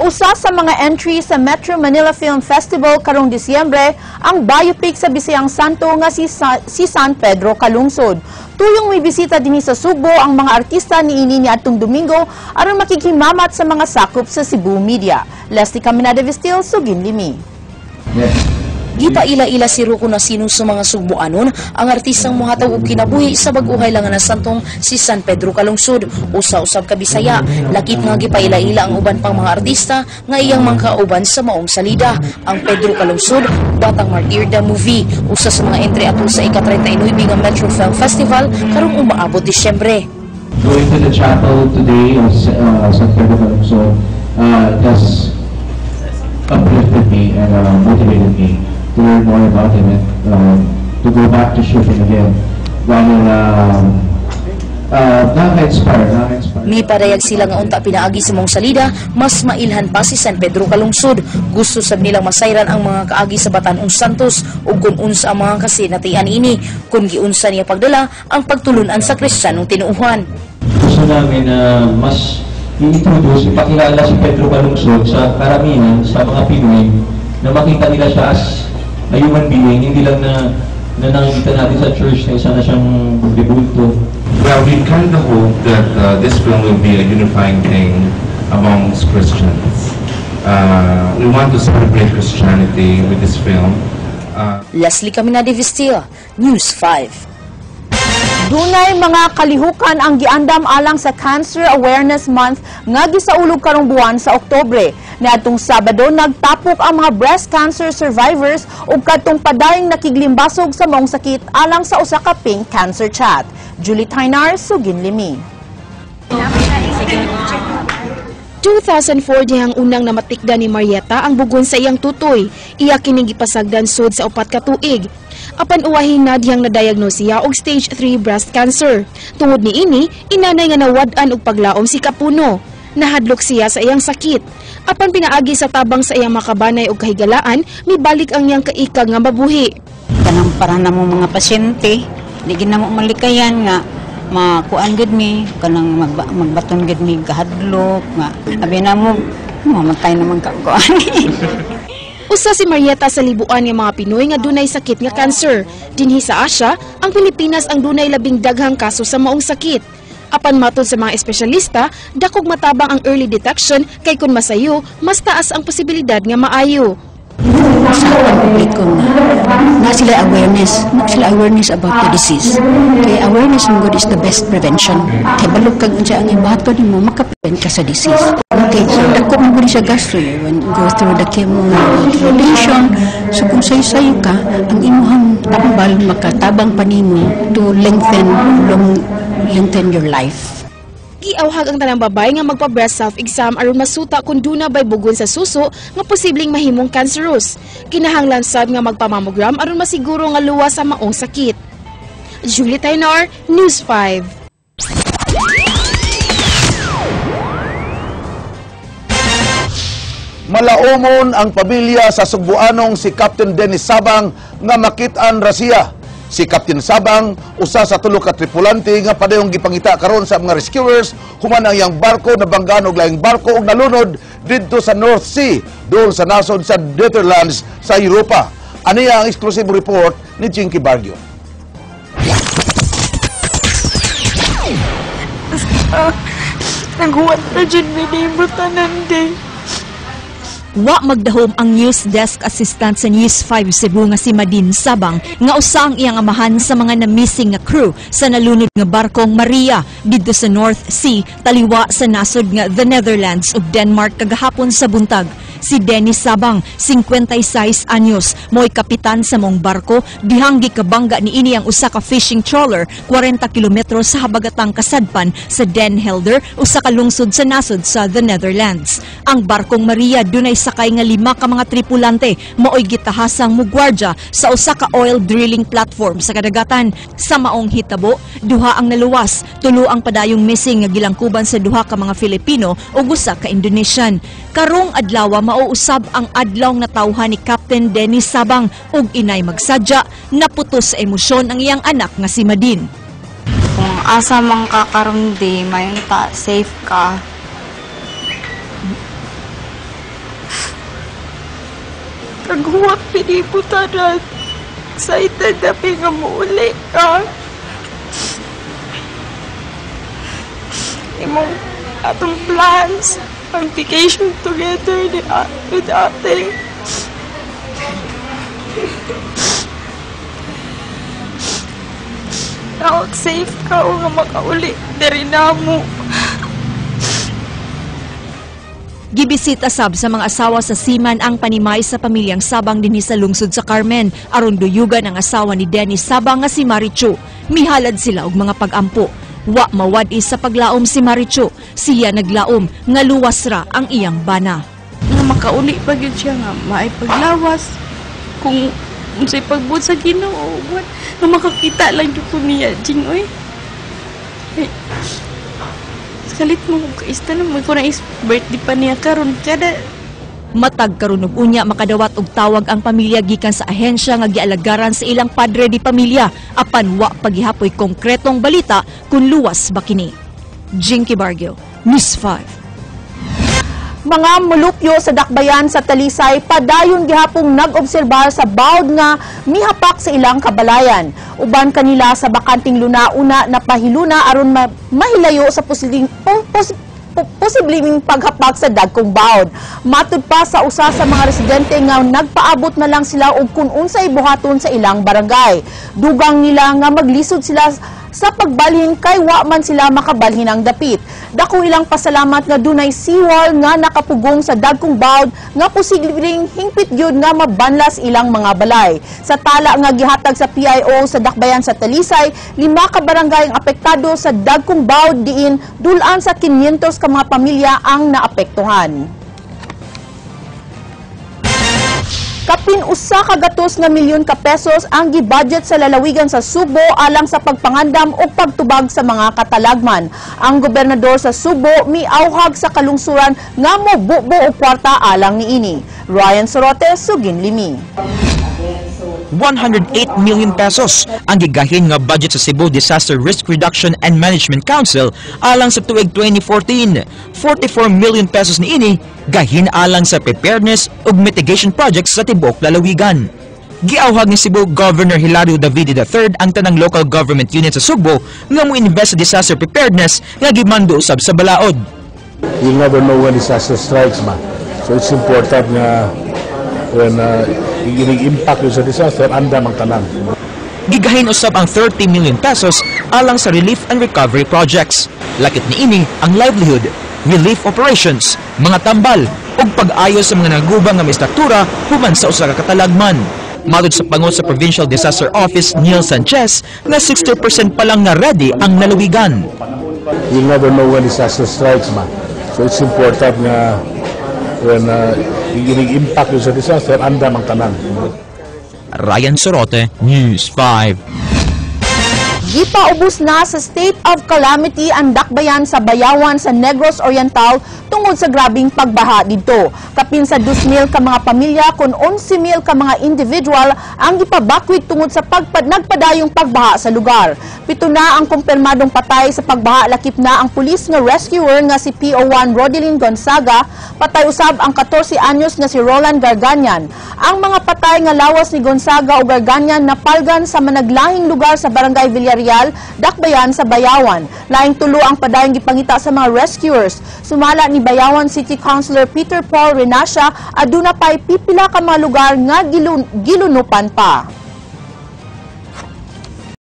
Usa sa mga entry sa Metro Manila Film Festival karong Disyembre ang biopic sa Bisayang Santo nga si San Pedro Calungsod. Tuyong may bisita dinhi sa Sugbo ang mga artista niini niadtong Domingo aron makighimamat sa mga sakop sa Cebu Media. Leslie Caminada Vestil, Sugin Limi. Yes. Gipaila-ila si Ruko na sino sa mga Sugboanon ang artistang muhatag og kinabuhi sa bag-ohay lang nga santong si San Pedro Calungsod, usa-usab ka Bisaya. Lakip nga gipaila-ila ang uban pang mga artista nga iyang mangkauban sa maong salida. Ang Pedro Calungsod, Batang Martir the Movie, usa sa mga entry atol sa ika-39 nga Metro Film Festival karong umaabot Disyembre. Going to the chapel today of San Pedro Calungsod has uplifted me and motivated me to learn more about him and to go back to shooting again. Dahil nakaka-inspire. Mipadayag sila nga unta pinaagi sa mong salida, mas mailhan pa si San Pedro Calungsod. Gusto sab nilang masayran ang mga kaagi sa Batanong Santos ug kung unsa ang mga kasinatian ini, kung giunsa niya pagdala ang pagtulunan sa Kristiyanong tinuohan. Gusto namin na mas i-introduce, ipakilala si Pedro Calungsod sa karamihan, sa mga Pinoy, na makita nila siya as a human being, hindi lang na nakikita natin sa church na isa na siyang debulto. Well, we kind of hope that this film will be a unifying thing amongst Christians. We want to celebrate Christianity with this film. Leslie Caminade Vistila, News 5. Dunay mga kalihukan ang giandam alang sa Cancer Awareness Month nga gisaulog karong buwan sa Oktubre. Niadtong Sabado nagtapok ang mga breast cancer survivors ug kadtong padayong nakiglimbasog sa maong sakit alang sa usa ka pink cancer chat. Julie Tainar, Sugin Limi. 2004 dihang unang namatikda ni Marieta ang bugon sa iyang tutoy. Iya kining gipasagdan sud sa 4 ka tuig. Apan uwahin na dihang nadiagnose siya og stage 3 breast cancer. Tungod niini, inanay nga nawad-an og paglaom si Kapuno. Nahadlok siya sa iyang sakit. Apan pinaagi sa tabang sa iyang makabanay og kahigalaan, mibalik ang iyang kaikag nga mabuhi. Kanang para na mo mga pasyente, di gid na mo malikayan nga makuan gid mi, kanang magbaton gid mi kahadlok nga abi na mo mamatay naman ka kuan. Usa si Marieta sa libuan nga mga Pinoy nga dunay sakit nga cancer. Dinhi sa Asia, ang Pilipinas ang dunay labing daghang kaso sa maong sakit. Apan matod sa mga espesyalista, dakog matabang ang early detection kay kun masayo, mas taas ang posibilidad nga maayo. Sa publiko na sila awareness, na sila awareness about the disease. Kay awareness man gud is the best prevention. Kay balog kag unsa ang ibato nimo, makaprevent ka sa disease. Okay, dako man gud siya gasto eh. When you go through the chemo radiation, so kung sayo-sayo ka, ang imuhang tambal makatabang pa nimo to lengthen your life. Giawhag ang tanang babae nga magpa-breast self-exam aron masuta kung duna bay bugon sa suso nga posibleng mahimong cancerous. Kinahanglan sad nga magpa-mammogram aron masiguro nga luwas sa maong sakit. Julie Tainar, News 5. Malaumon ang pamilya sa Sugboanong si Captain Dennis Sabang nga makit-an ra siya. Si Captain Sabang, usa sa tulo ka tripulante nga padayong gipangita karon sa mga rescuers human ang iyang barko nabanggaan og laing barko ug nalunod didto sa North Sea duol sa nasod sa Netherlands sa Europa. Aniya ang exclusive report ni Jinky Bargio. Naghuwat na dyan minimo tanan day. Wa magdahom ang news desk assistant sa News 5 Cebu nga si Madin Sabang nga usa ang iyang amahan sa mga na-missing nga crew sa nalunod nga barkong Maria didto sa North Sea taliwa sa nasod nga the Netherlands ug Denmark kagahapon sa buntag. Si Dennis Sabang, 56 anyos, mo'y kapitan sa mong barko dihang gikabangga niini ang usa ka fishing trawler 40 kilometro sa habagatang kasadpan sa Den Helder, usa ka lungsod sa nasod sa the Netherlands. Ang barkong Maria dunay sakay nga 5 ka mga tripulante maoy gitahasang mugwardya sa usa ka oil drilling platform sa kadagatan. Sa maong hitabo, 2 ang naluwas, 3 ang padayong missing nga gilangkuban sa 2 ka mga Filipino ug usa ka Indonesian. Karong adlaw mauusab ang adlaw nga natawhan ni Captain Dennis Sabang ug inay magsadya, naputos sa emosyon ang iyang anak nga si Madin. Kung asa man ka karon di, mayon ta safe ka. Kag huwat pinimo tanan. Excited na mi nga muuli ka. Imong atong plans, ang vacation together ni with ate. Tawag safe ka o nga makauli diri na mo. Gibisita sab sa mga asawa sa seaman ang panimay sa pamilyang Sabang dinhi sa lungsod sa Carmen aron duyugan ang asawa ni Dennis Sabang nga si Marichu. Mihalad sila og mga pag-ampo. Wa mawad-i sa paglaom si Marichu. Siya naglaom nga luwas ra ang iyang bana. Nga makauli pa gyud siya nga maay paglawas kung unsay pagbuot sa Ginoo, what nga makakita lang jud ko niya jing oy. Ay, kalit mo kung kaista na mo ko na is birthday pa niya karon kada. Matag karon og unya makadawat og tawag ang pamilya gikan sa ahensya nga gialagaran sa ilang padre di pamilya apan wa pagihapoy konkretong balita kung luwas ba kini. Jinky Bargio, News 5. Mga mulupyo sa dakbayan sa Talisay padayon gihapong nag-obserbar sa bawd nga mihapak sa ilang kabalayan. Uban kanila sa bakanting luna-una na pahiluna aron mahilayo sa posibleng paghapak sa dagkong bawd. Matud pa sa usa sa mga residente nga nagpaabot na lang sila og kun unsay buhaton sa ilang barangay. Dugang nila nga maglisod sila sa pagbalhin kay wa man sila makabalhin ang dapit. Dako ilang pasalamat nga dunay seawall nga nakapugong sa dagkong bawd nga posibleng hingpit gyud nga mabanlas ilang mga balay. Sa tala nga gihatag sa PIO sa dakbayan sa Talisay, 5 ka barangay ang apektado sa dagkong bawd diin dulan sa 500 ka mga pamilya ang naapektuhan. Kapin 100 milyon ka pesos ang gibudget sa lalawigan sa Subo alang sa pagpangandam o pagtubag sa mga katalagman. Ang gobernador sa Subo miauhag sa kalungsuran nga mobubo og kwarta alang niini. Ryan Sorote, Sugin Limi. 108 million pesos ang gigahin nga budget sa Cebu Disaster Risk Reduction and Management Council alang sa tuig 2014. 44 million pesos niini gahin alang sa preparedness ug mitigation projects sa tibuok lalawigan. Giawhag ni Cebu Governor Hilario Davide III ang tanang local government unit sa Sugbo nga mo-invest sa disaster preparedness nga gimando usab sa balaod. You'll never know when disaster strikes, ma. So it's important nga when impact sa disaster, andam ang tanan. Gigahin usab ang 30 million pesos alang sa relief and recovery projects. Lakit niini ang livelihood, relief operations, mga tambal, ug pag-ayo sa mga nagubang nga may struktura human sa usa ka katalagman. Matod sa pango sa Provincial Disaster Office Neil Sanchez nga 60% pa lang nga ready ang lalawigan. You'll never know when disaster strikes, ma. So it's important nga when impact sa disaster, andam ang tanan. Ryan Sorote, News 5. Gipaubos na sa state of calamity ang dakbayan sa Bayawan sa Negros Oriental tungod sa grabing pagbaha didto. Kapin sa 2,000 ka mga pamilya kon 11,000 ka mga individual ang gipabakwit tungod sa nagpadayong pagbaha sa lugar. 7 na ang kumpirmadong patay sa pagbaha, lakip na ang pulis nga rescuer nga si PO1 Rodelin Gonzaga, patay usab ang 14 anyos nga si Roland Garganian. Ang mga patay nga lawas ni Gonzaga o Garganian napalgan sa managlahing lugar sa Barangay Villarreal, dakbayan sa Bayawan. Laing tulo ang padayong gipangita sa mga rescuers. Sumala ni Bayawan City Councilor Peter Paul Renacia, aduna pay pipila ka mga lugar nga gilunupan pa.